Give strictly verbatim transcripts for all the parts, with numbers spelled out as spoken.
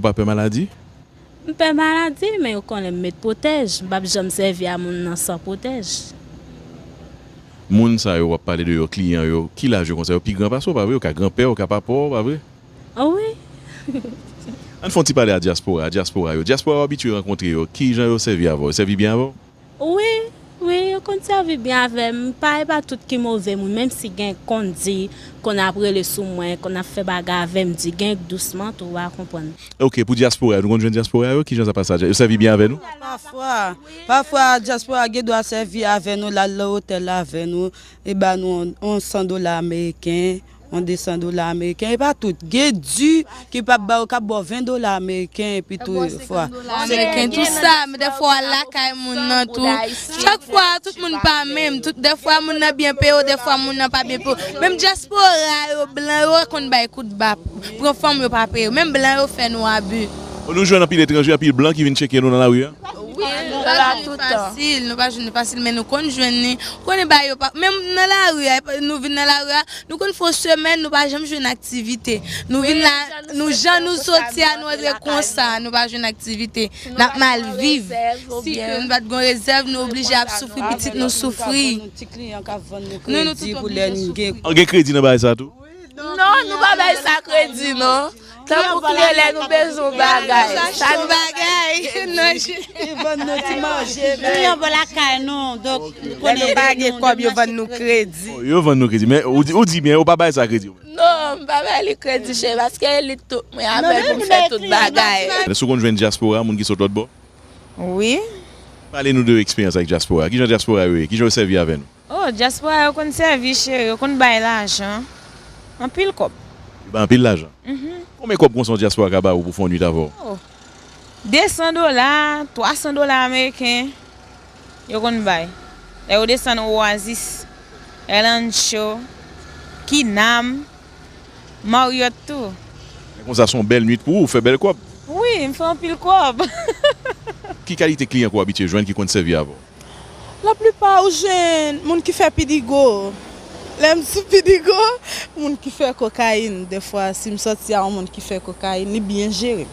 Ou pa pè maladi? M pè maladi, men yo konnen m met pwotèj. M p ap janm sèvi a moun nan san pwotèj. Moun sa yo w ap pale de yo, kliyan yo, ki laj yo konsa? Yo pi gran pase w, pa vre? Yo ka granpè w, yo ka papa w, pa vre? Wi. Ann fè yon ti pale a dyaspora, dyaspora yo. Dyaspora yo abitye rankontre yo. Ki jan yo sèvi avè w? Yo sèvi byen avè w? Wi, wi, yo konn sèvi byen avè m. Pa, e pa tout ki move moun, menm si gen konn di, konn ap rele sou mwen, konn ap fè bagay avè m, di gen dousman tou, w a konprann. Ok, pou dyaspora yo, nou konn jwenn dyaspora yo, ki jan sa pase a? Yo sèvi byen avè nou? Pafwa, pafwa, dyaspora gen dwa sèvi avè nou, l al nan otèl avè nou, e ba nou yon, yon san dola ameriken, yon de san dola ameriken, e pa tout. Gen di ki p ap ba yo, k ap ba w ven dola ameriken, epi tou fwa. Ameriken, tou sa, men dèfwa w al lakay moun nan tou. Chak fwa, tout moun pa menm. Tout, dèfwa moun nan byen peye w, dèfwa moun nan pa byen peye w. Menm dyaspora yo, blan yo konn bay kout ba. Pran fanm yo pa peye yo. Menm blan yo fè nou abi. Nou jwenn anpil etranje, anpil blan ki vin tcheke nou nan lari a? Wi, nou pa jwenn fasil, nou pa jwenn fasil, men nou konn jwenn li. Ou konnen ba yo pa, menm nan lari a, nou vin nan lari a, nou konn fè yon semèn, nou pa janm jwenn aktivite. Nou vin la, nou jan nou soti a, nou antre konsa, nou pa jwenn aktivite. N ap mal viv. Si ke nou pa t gon rezèv, nou oblije ap soufri, pitit nou soufri. Nou, nou tout oblije soufri. An gen kredi nan bagay sa tou? Non, nou pa bay sa kredi, non. Tankou kliyan, lè nou bezwen yon bagay, sa nou bagay. Non, li vann nou ti manje. Kliyan bò lakay nou, donk, lè nou pa gen kòb, yo vann nou kredi. Oh, yo vann nou kredi. Men ou di, ou di byen, ou pa bay sa kredi. Non, m pa bay li kredi, cheri, paske li tout mwen avè l pou m fè tout bagay. Èske w konn jwenn dyaspora, moun ki sot lòt bò? Wi. Pale nou de eksperyans ak dyaspora. Ki jan dyaspora yo ye? Ki jan yo sèvi avè nou? Oh, dyaspora yo konn sèvi, cheri, yo konn bay lajan. Anpil kòb. Yo bay anpil lajan? Mhm. Konbyen kòb konsa yon dyaspora ka ba ou pou fè yon nwit avè w? Oh. De san dola, twa san dola ameriken, yo konn bay. Lè yo desann Oasis, El Ancho, Kinam, Marriott tou. Men konsa se yon bèl nwit pou ou, ou fè bèl kòb. Wi, m fè anpil kòb. Ki kalite kliyan ke w abitye jwenn ki konn sèvi avè w? Laplipa ou jwenn moun ki fè pidigo. Lè m sou pidigo, moun ki fè kokayin. Dèfwa, si m sòti a yon moun ki fè kokayin, li byen jere m.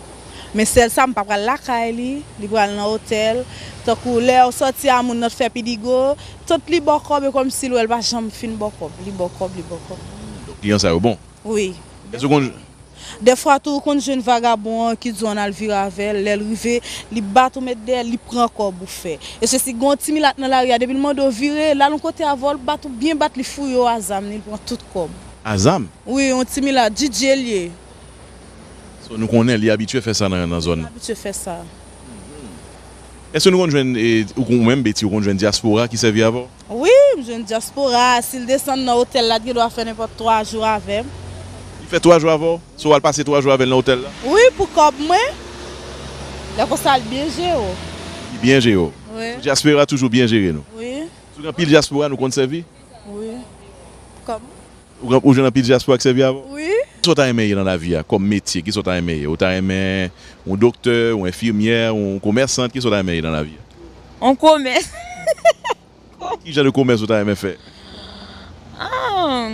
Men sèl sa, m pa pral lakay li, li pral nan otèl. Tankou lè w sòti a moun nan t fè pidigo, tout li ba w kòb, e kòmsi l wè l pa janm fin ba w kòb. Li ba w kòb, li ba w kòb. Donk, kliyan sa yo bon? Wi. Èske w konn... Dèfwa tou, ou konn jwenn vagabon an ki di w ann al vire avè l. Lè l rive, li bat ou met dèyè l, li pran kòb ou fè. E se si gen yon ti milat nan lari a, depi l mande w vire, l al yon kote avè w, l bat ou byen bat, li fouye w a zam li, li pran tout kòb. A zam? Wi, yon ti milat, D J l ye. So, nou konnen li abitye fè sa nan, nan zòn nan. Li abitye fè sa. Èske nou konn jwenn, e, ou, ou menm, Betty, ou konn jwenn dyaspora ki sèvi avè w? Wi, m jwenn dyaspora. Si l desann nan otèl la, l gen dwa fè nenpòt twa jou avè m. Li fè twa jou avè w? So, w al pase twa jou avè l nan otèl la? Wi, pou kòb mwen. Lè konsa, l byen jere w. Li byen jere w? Wi. Dyaspora toujou byen jere nou? Wi. Si w gen anpil dyaspora, nou konn sèvi? Wi. Kòb. Ou, ou jwenn anpil dyaspora k sèvi avè w? Wi. Kisa w ta renmen ye nan lavi a, kòm metye? Kisa w ta renmen ye? Ou ta renmen yon doktè, yon enfimyè, yon komèsant? Kisa w ta renmen ye nan lavi a? Yon komès. Ki jan de komès ou ta renmen fè? Ah,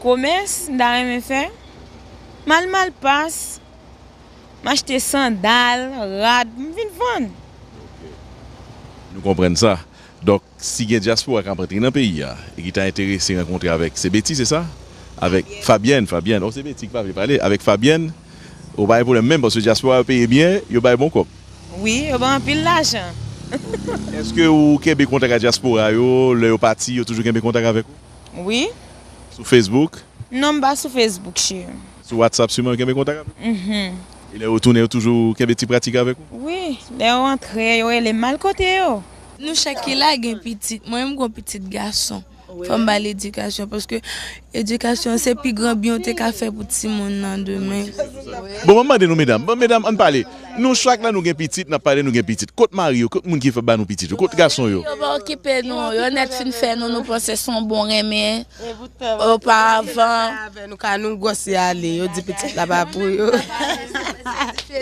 komès, m ta renmen fè. M al Malpas, m achte sandal, rad, m vin vann. Nou konprann sa. Donk, si gen dyaspora k ap antre nan peyi a e ki ta enterese rankontre avèk, se Betty, se sa? Avèk Fabienne, Fabienne. Oh, se Betty ki pa vle pale. Avèk Fabienne, ou pa gen pwoblèm menm, paske dyaspora yo peye byen, yo bay bon kòb. Wi, yo bay anpil lajan. Èske ou kenbe kontak ak dyaspora yo, lè yo pati, yo toujou kenbe kontak avèk ou? Wi. Sou Facebook? Non, m pa sou Facebook, cheri. Sou WhatsApp sèlman yo kenbe kontak avè w? Mhm. E lè yo tounen, yo toujou kenbe ti pratik avèk ou? Wi, lè yo antre, yo rele m al kote yo. Nou chak ki la gen pitit. Mwen menm, m gon pitit gason. Fò m ba l edikasyon, paske edikasyon se pi gran byen w te ka fè pou timoun nan demen. Bon, ban m mande nou, medam. Bon, medam, ann pale. Nou chak la, nou gen pitit, n ap pale, nou gen pitit. Kot mari yo? Kot moun ki fè ba nou pitit yo? Kot gason yo? Yo pa okipe nou. Yo nèt fin fè nou, nou panse se yon bon renmen. Oparavan. Nou ka nou gwòs y ale, yo di pitit la pa pou yo.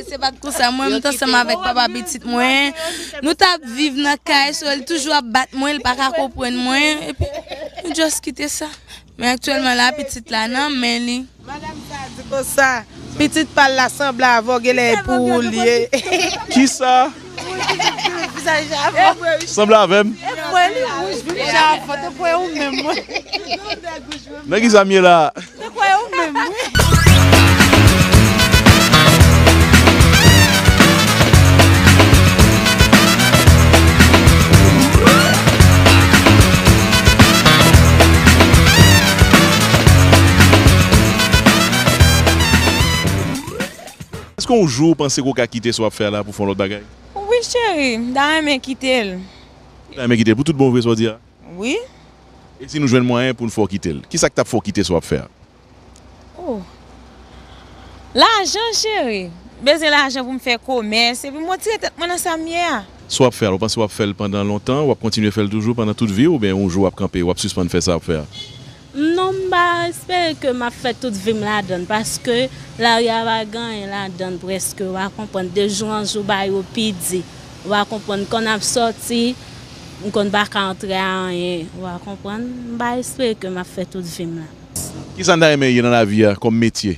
Se pa t konsa, mwen, m t ansanm avèk papa pitit mwen. Nou t ap viv nan kay, so, li toujou ap bat mwen, li pa ka konprann mwen. Epi, nou just kite sa. Men aktyèlman la, pitit la nan men li. Madanm sa di konsa. Pitit pa l la sanble avè w, genlè e pou ou l ye. Kisa? Vizaj avè w. Sanble avè m? Mwen li wouj, vizaj avè w, te kwè ou menm, mwen. Nan kisa m ye la? Te kwè ou menm, wi. Èske yon jou ou panse ke w ka kite sa w ap fè a la pou fè yon lòt bagay? Wi, cheri, m ta renmen kite l. Ou ta renmen kite l pou tout bon vre, sa w di a? Wi. E si nou jwenn mwayen pou n fè w kite l? Kisa k t ap fè w kite sa w ap fè a? Oh. Lajan, cheri. Bezwen lajan pou m fè komès, epi m retire tèt mwen nan sa m ye a. Sa w ap fè a, ou panse w ap fè l pandan lontan, w ap kontinye fè l toujou pandan tout vi w, oubyen yon jou w ap kanpe, w ap sispann fè sa w ap fè a? Non, m pa espere ke m ap fè tout vi m ladan l, paske lari a pa gen anyen ladan l prèske, w a konprann, de jou an jou bagay yo pi di, w a konprann, kan n ap sòti, m konn pa ka antre a anyen, w a konprann, m pa espere ke m ap fè tout vi m la. Kisa n ta renmen ye nan lavi a kòm metye?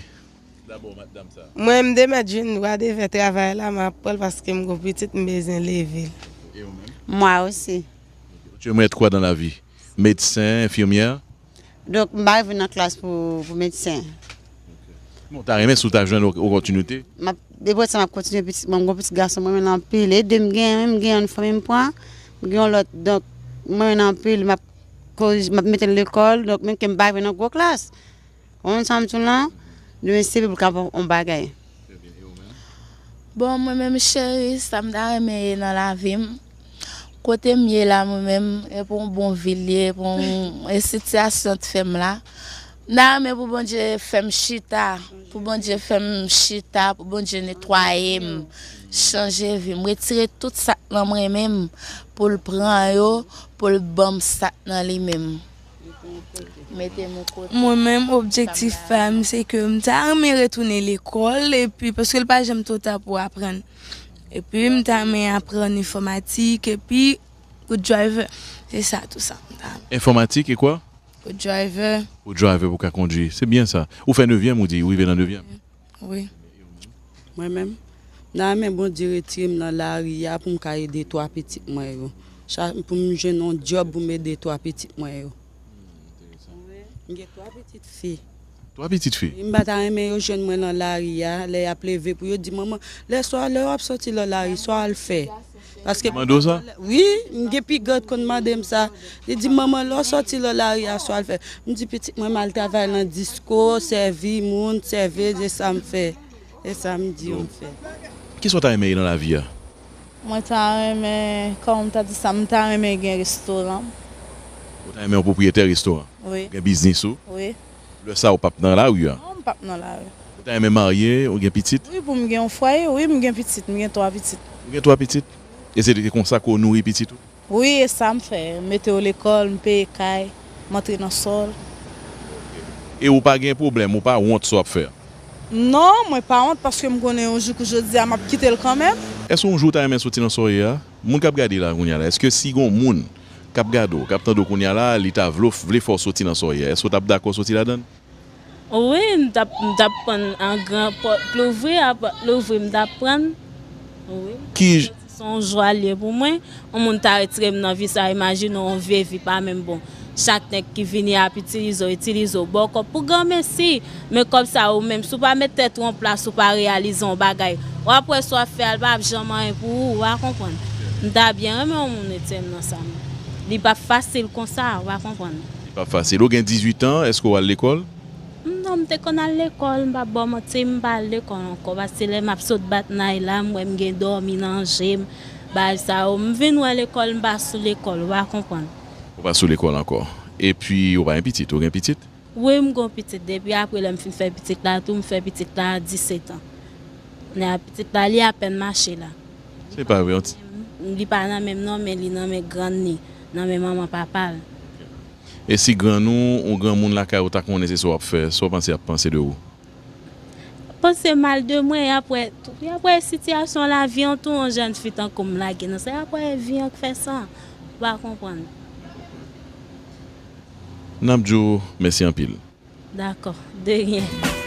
Dabò, madanm sa. Mwen, m te mèt jwenn dwa de fè travay la, m ap pran l paske m gon pitit, m bezwen leve l. E ou menm? Moi aussi. Tu aimerais être quoi dans la vie? Médecin, infirmière? Donk, m pa rive nan klas pou, pou medsen. Bon, ta renmen si w ta jwenn op-, opòtinite? M ap, depi sa, m ap kontinye pitit mwen, m gon pitit gason, mwen renmen l anpil. E de m gen, menm gen yon fanmi m pran, m gen yon lòt. Donk, mwen renmen l anpil, m ap korije, m ap mete l lekòl, donk, menm ke m pa rive nan gwo klas. Ou konprann sa m di w lan? Demen se pou l ka fè yon bagay. Bon, mwen menm cheri, sa m ta renmen ye nan lavi m, kote m ye la mwen menm, e pou yon bon vi l ye, pou yon, e sitiyasyon t fè m la. M ta renmen pou Bondye fè m chita, pou Bondye fè m chita, pou Bondye netwaye m, chanje vi m, retire tout sa k nan mwen menm, pou l pran yo, pou l ban m sa k nan li menm. Mete m yon kote. Mwen menm, objektif pa m, se ke m ta renmen retounen lekòl, epi, paske l pa janm twò ta pou aprann. Epi, m ta renmen aprann enfòmatik, epi, pou driver. Se sa, tou sa, m ta renmen. Enfòmatik e kwa? Pou driver. Pou driver, pou ka kondwi. Se byen sa. Ou fè nevyèm, ou di, ou rive nan nevyèm? Wi. Mwen menm, m ta renmen Bondye retire m nan lari a pou m ka ede twa pitit mwen yo. Cha-, pou m jwenn yon djòb pou m ede twa pitit mwen yo. M gen twa pitit fi. Twa pitit fi? M pa ta renmen yo jwenn mwen nan lari a, lè y ap leve pou yo di, "Manman, lè swa, lè w ap sòti nan lari, sa w al fè?" Paske mande w sa? Wi, m gen pi gran k konn mande m sa. Li di, "Manman, lè w sòti nan lari a, sa w al fè?" M di, "Pitit mwen, m al travay nan disko, sèvi moun, sèvez, e sa m fè. E sa m di yo m fè." Kisa w ta renmen ye nan lavi a? Mwen ta renmen, kòman m ta di sa, m ta renmen gen restoran. Ou ta renmen yon pwopriyetè restoran? Wi. Gen biznis ou? Wi. Lè sa ou p ap nan lari a? Non, m p ap nan lari. Ou ta renmen marye, ou gen pitit? Wi, pou m gen yon fwaye, wi, m gen pitit, m gen twa pitit. Ou gen twa pitit? E se konsa ke w nouri pitit ou? Wi, e sa m fè. M mete yo lekòl, m peye kay, m antre nan sòl. E ou pa gen pwoblèm, ou pa wont sa w ap fè a? Non, mwen pa wont paske m konnen yon jou kou jodi a, m ap kite l kanmenm. Èske yon jou ou ta renmen soti nan sa w ye a? Moun k ap gade la kounye a la, èske si gen yon moun k ap gade w, k ap tande w kounye a la, li ta vle, vle fè w soti nan sa w ye a, èske w t ap dakò soti ladan l? Wi, m t ap, m t ap pran an gran pòt louvri, a pòt louvri, m t ap pran. Wi. Ki j- Se yon jwa l ye pou mwen. Yon moun ta retire m nan vi sa, imajine w, yon vye vi pa menm bon. Chak nèg ki vini ap itilize w, itilize w, ba w kòb pou granmesi. Men kòb sa ou menm, si w pa met tèt ou an plas, ou pa reyalize yon bagay, w ap wè sa w ap fè a, l p ap janm anyen pou ou, w a konprann. M ta byen renmen yon moun retire m nan sa menm. Li p ap fasil konsa, w a konprann. Li p ap fasil. Ou gen dizuit an, èske w al lekòl? Non, m te konn al lekòl, m p ap ba w manti, m pa al lekòl ankò, paske lè m ap sot bat nay la, m wè m gen dòmi nan je m, bagay sa yo, m vin wè lekòl, m pa sou lekòl, w a konprann. Ou pa sou lekòl ankò. Epi, ou pa gen pitit, ou gen pitit? Wi, m gen yon pitit, depi apre lè m fin fè pitit la tou, m fè pitit la a disèt an. Kounye a pitit la, li apèn mache la. Se pa vre, yon ti- Li pa nan men m non, men li nan men grann li, nan men manman papa l. E si grann ou, yon granmoun lakay ou ta konnen se sa w ap fè, sa w panse y ap panse de ou? Panse mal de mwen, y ap wè, y ap wè sitiyasyon lavi an tou, yon jèn fi tankou m lage nan sa, y ap wè vi an k fè sa, w a konprann. N ap di w mèsi anpil. Dakò, de ryen.